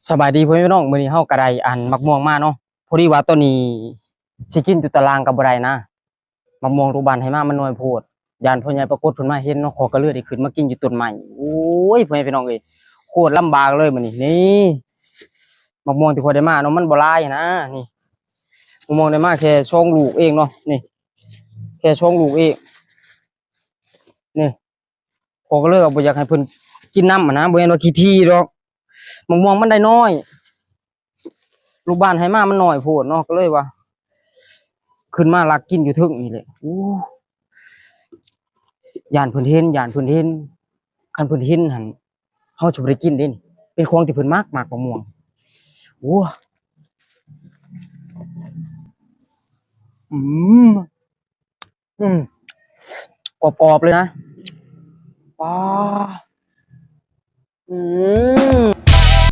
ສະບາຍດີພໍ່ແມ່ພີ່ນ້ອງ, ມື້ນີ້ເຮົາກໍໄດ້ອັນໝາກມ່ວງມາເນາະ. ພໍດີວ່າຕອນນີ້ຊິກິນຢູ່ຕາລາງກໍບໍ່ໄດ້ນະ, ໝາກມ່ວງລູກບ້ານໃຫ້ມາມັນໜ້ອຍໂພດ, ຢ້ານພໍ່ໃຫຍ່ປາກົດເພິ່ນມາເຫັນເນາະ, ຂ້ອຍກໍເລີຍໄດ້ຂຶ້ນມາກິນຢູ່ຕົ້ນໄມ້. ໂອ້ຍ ພໍ່ແມ່ພີ່ນ້ອງເອີຍ, ໂຄດລຳບາກເລີຍມື້ນີ້. ນີ້ ໝາກມ່ວງທີ່ຂ້ອຍໄດ້ມາເນາະ ມັນບໍ່ຫຼາຍນະ. ນີ້ ໝາກມ່ວງໄດ້ມາແຄ່ສອງລູກເອງເນາະ, ນີ້ ແຄ່ສອງລູກເອງ. ນີ້ ຂ້ອຍກໍເລີຍວ່າບໍ່ຢາກໃຫ້ເພິ່ນກິນນຳຫັ້ນນະ, ບໍ່ແມ່ນວ່າຂີ້ຖີ່ດອກ, ໝາກມ່ວງມັນໄດ້ໜ້ອຍ, ລູກບ້ານໃຫ້ມາມັນໜ້ອຍໂພດເນາະ, ກໍເລີຍວ່າຂຶ້ນມາລັກກິນຢູ່ເທິງນີ້ແຫຼະ. ໂອ້ ຢ້ານເພິ່ນເຫັນ, ຢ້ານເພິ່ນເຫັນ, ຄັນເພິ່ນເຫັນຫັ້ນ ເຮົາຊິບໍ່ໄດ້ກິນເດ້. ນີ້ເປັນຂອງທີ່ເພິ່ນມັກ, ໝາກ ໝາກມ່ວງ. ໂອ້ ອືມ ອືມ ກອບໆເລີຍນະ. ປາ ອືມ.